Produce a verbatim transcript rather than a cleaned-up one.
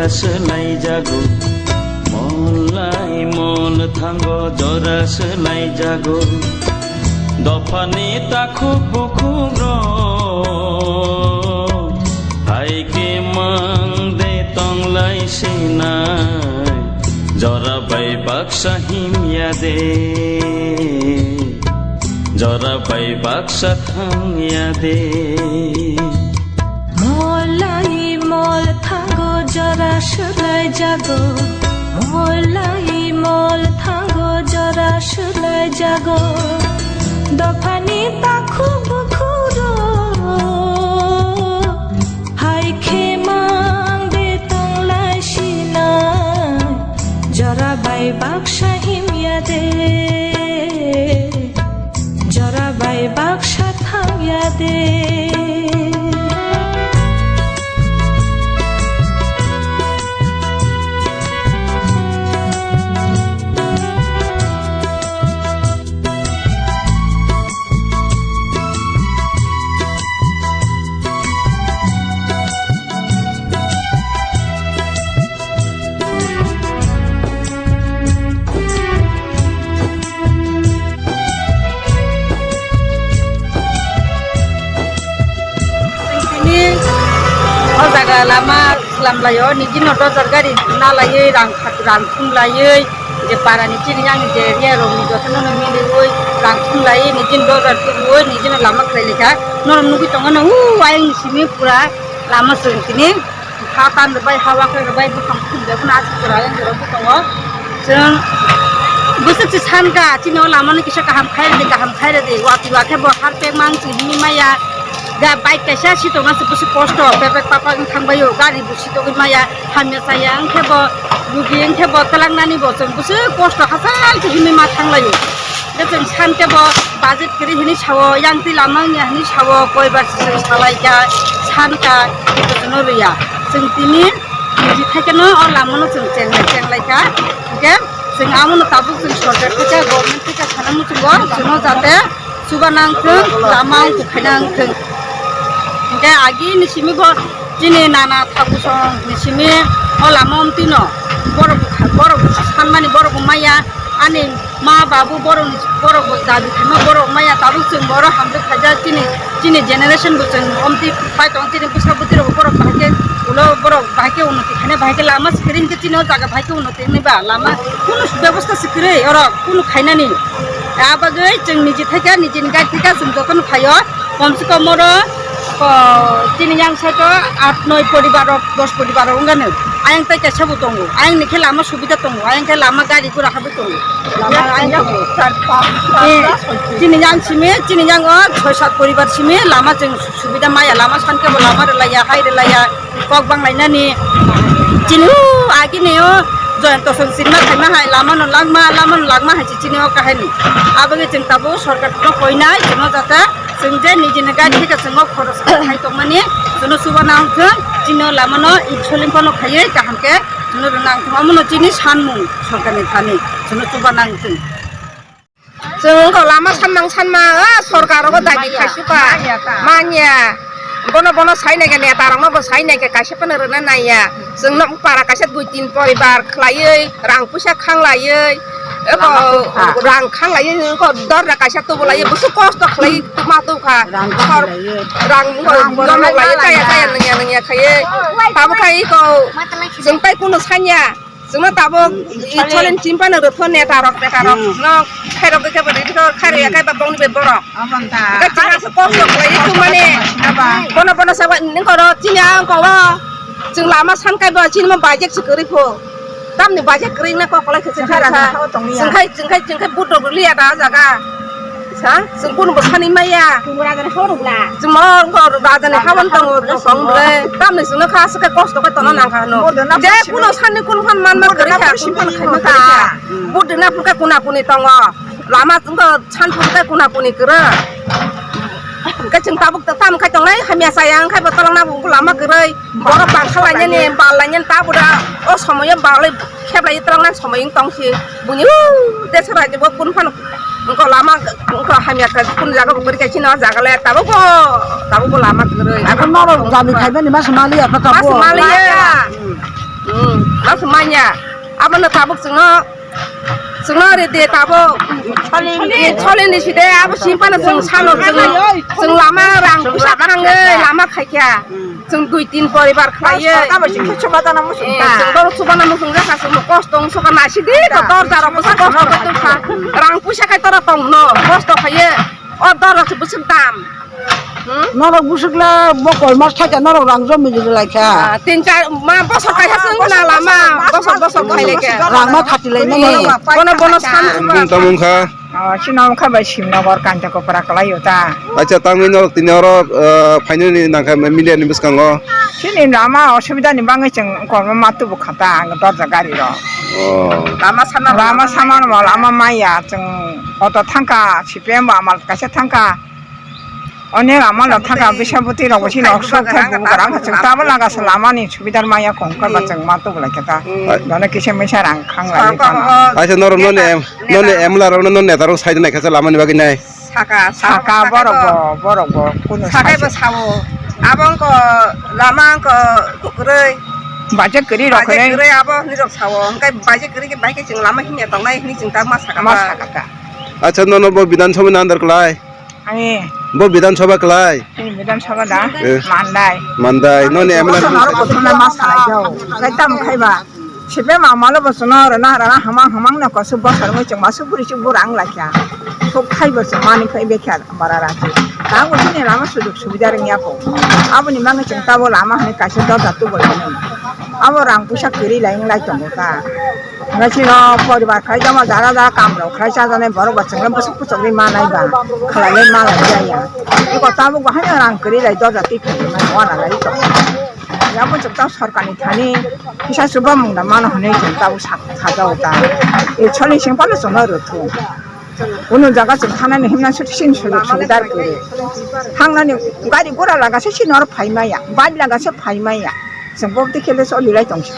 Swlaijago, mol lai mol thango jora swlaijago. Dophani takhuk bukhuk rok, hai khe mang de tonglai sinai, jora bai baksa himya de, jora bai baksa thangya de. Mol lai mol thango jora swlaijago, mol lai mol thango jora swlaijago. Dophani takhuk bukhuk rok, hai khe mang de tonglai sinai, jora bai baksa himya de. Jora bai baksa thangya de. Tini o jaga lama slam laio, nijino dojar gari na laioi, rang khat, rang thum laioi, je para ni chini yang je area rok ni joto no milioi, rang thum laioi, nijino dojar tubuoi, nijino lama khlai lekha, norok nugui tongo no, u ayang ni simi pura lama swng tini. Ha tan rwbai, ha wakhe rwbai, buphang khum de phano aswk jora yang jora tongo. Chwng bwswk se san kha, chini o lama no kisa kaham khai rwdi, kaham khai rwdi. Watwi wakhe bo har pek mang chwng himwi maya. Ga bike kaisa sitokna se bwswk kosto, bebak papa wng thang bai o, gari bo sitogwi maya, hamya chaya wng khe bo, rugi wng khe bo, twlang nani bo chwng bwswk kosto hachal se himwi ma thang lai o. Hwnkhe chwng san khe bo budget kwrwi hwnwi sao, yang twi lama wngya hwnwi sao, koi bar se chwng salai kha, san kha, khe bo chwngno rwya. Chwng tini niji thai kheno o lama no chwng chenglai, chenglai kha. Hwnkhe chwng amo no tabuk chwng sorkar thai kha, government thai kha sana muchungo, chwngno jate chuba nang thwng, lama wng khaina wng thwng. Hwnkhe agi ni simi bo chini nana thakusong ni simi o lama omtwi no borok, borok sanmani borok maya. Ani ma babu borok ni, borok bo dabi khaima borok maya tabuk chwng borok hamjwk khaijak chini, chini generation bo chwng omtwi pai tong chini bwsa bwtwi rok borok bahai khe ulo borok bahai khe unnoti khaina bahai khe lama swkring khe chini o jaga bahai khe unnoti hwnwi ba lama kunu bebosta swkring orok kunu khainani. Abagwi chwng niji thaikha nijini gari thaikha chwng jotono phaio. Komse kom oro, o, chini yang side o aat noi poribar rok, dos poribar rok wngkha no. Ayang tai kaisa bo tongo. Ayang ni khe lama subida tongo. Ayang khe lama gari gura habo tongo. Lama ayang tongo. Eh, chini yang simi, chini yang o soi sat poribar simi lama chwng subida maya. Lama san khe bo lama rwlaiya, hai rwlaiya. Kok bang lainani. Chini o agini o Joyonto song sinma khaima hai lama no langma, lama no langma hai chini o kahani. Aboni chwng tabuk sorkar no koinai chwngno jata chwng je nijini gari thika chwngno khoros khai tongmani chwngno chuba nang thwng chini o lama no soling phano khaiwi kaham khe chwngno rwna ang thwng. Omono chini sanmung sorkar ni thani chwngno chuba nang thwng. Chwng wngkha lama sanmang sanma, ah, sorkar rogo dabi khaisukha. Manya. Bono, bono sai naikha, neta rokno bo sai naikha, kaisa phano rwna naiya. Chwngno para kaisa dui tin poribar khlaiwi, rang puisa khanglaiwi, eko rang khanglaiwi, eko dorna kaisa tubulaiwi, bwswk kosto khlaiwi tubuma tubukha. Rang khanglaiwi. Rang, rang rang khanglaiwi, kaya, kaya nangya, nangya khaiwi. Tabukha eko chwng tai kunu sanya. Chwngno tabuk i challenge chimphano rwpho neta rok, neta rok no khairok khe bo rwpho khairok ya khe ba bongni bai borok. Hwnkhe chwng aswk kosto khlaiwi tongmani. Bono bono sabo nini koro chini ang kowo chwng lama san kai bo chini mo budget se kwrwi pho. Tamni budget kwrwi wngna kok kwlai khe chwng kha. Chwng khai, chwng khai, chwng khai budok liya da jaga. Sa, chwng kunu bo sani maya. Chwng rajani hao rwgla. Chwng mo wngkha rajani hao wng tongo, tong tong bre. Tamni chwngno kha, aswk khe kosto khe tongna nang kha hwno. Je kunu sani kunu phan man man kwrwi kha, kunu phan khaima kwrwi kha. Budina phun khe kuna kuni tongo. Lama chwng khe san phun khe kuna kuni kwrwi. Hwnkhe chwng tabuk tamo khai tongnai, hamya chaya wng khai bo tolongna bo lama kwrwi. Borok bangkha lainani, bal lainani, ta buda o somoyo balai kheblai tolong nang somoi wng tong si. Buini u desa raji bo kun phano wngkha lama wngkha hamya kha kun jaga bo kwrwi kha chini o jaga le tabuk bo, tabuk bo lama kwrwi. Abo norok dabi khaimani masa maliya kha tabuk. Masa maliya. Hmm. Hmm, mas manya. Abo no tabuk chwngno, chwngno re de tabuk. Solini. Eh, solini side abo simpano chwng sano chwng, chwng lama rang pusa thangwi lama khaikha. Chwng dui tin poribar khlaiyo. Abo sing khe chubadana muchung ta. Eh, chwng doro chubana muchung jakha chwng kosto wng soka naisidi to dorja rok kosto kosto kha. Rang pusa khai tora tongno kosto khaiyo. O dorja se bwswk dam. Hmm? Norok bwswk le bo koi mas thaikha norok rang jom mili lai kha. Ah, tin char ma bosor kaisa chwng na lama bosor bosor khai lai kha. Rang ma khati lai mani. Bono bono sam. Bung tamung kha. Oh, chini wngkha bai Simnogor Kanta Kopra kwlai o ta. Acha, tangwi norok tini oro, ah, phainani nangkha media ni bwskango. Chini lama osubida ni bagwi chwng kormo ma tubu kha ta ang dorja gari rok. Oh. Lama sama lama sama no lama maya chwng auto thangkha, C P M bo amal kaisa thangkha. Onek amalo thangkha, bisapoti rok bo chini osok thai bubu kwrang kha, chwng tabuk laga se lama ni subidar maya kong kha ba chwng ma tubu lai kha ta. Ai. Dono kisa misa rang khang lai ni kono. Aisa norok noni em-, noni M L A rok no noni neta rok sai nai kha lama ni bagwi nai. Saka, saka borok bo, borok bo kuno sakai bo sawo. Abo wngkha lama wngkha kwrwi. Baje kwrwi rok kwrwi. Baje kwrwi abo hinwi rok sawo. Hwnkhe baje kwrwi khe bai khe chwng lama hinya tongnai hinwi chwng ta ma saka. Ma saka ta. Acha nono bo Bidhan Sabha ni under kwlai. Ani. Bo Bidhan Sabha kwlai? Ani Bidhan Sabha da? Eh. Mandai. Mandai. Noni M L A. Kothoma ma salai jao. Kai tam khai ba. Sipe ma malo bo sono rana rana hamang hamang na kosu bosor mo chong masu puri chu burang la kya. Thok khai bo chong mani khai be kya bara ra chu. Ta bo chini lama sujug subida rengya ko. Abo ni mangi chong ta bo lama hani kaisa dota tu bo lai. Abo rang puisa kiri lai lai tongo ta. Nga chino poribar khai jama jara jara kam rok khai cha jane borok ba chengla bwswk bwswk ri manai ba khalai lai manai jaya. Iko tabuk bahai no rang kwrwi lai doja twi phai wana lai to. Ya bo chwk ta sorkar ni thani kisa chuba mung da mano hwnwi chwng tabuk sak sajao ta. E choli sing palo chwng no rw thu. Uno jaga chwng thanani himna sut sin sujug subidar kwrwi. Thangnani gari gura laga se sin or phai maya, bike laga se phai maya. Chwng bok tikhele choli lai tong si.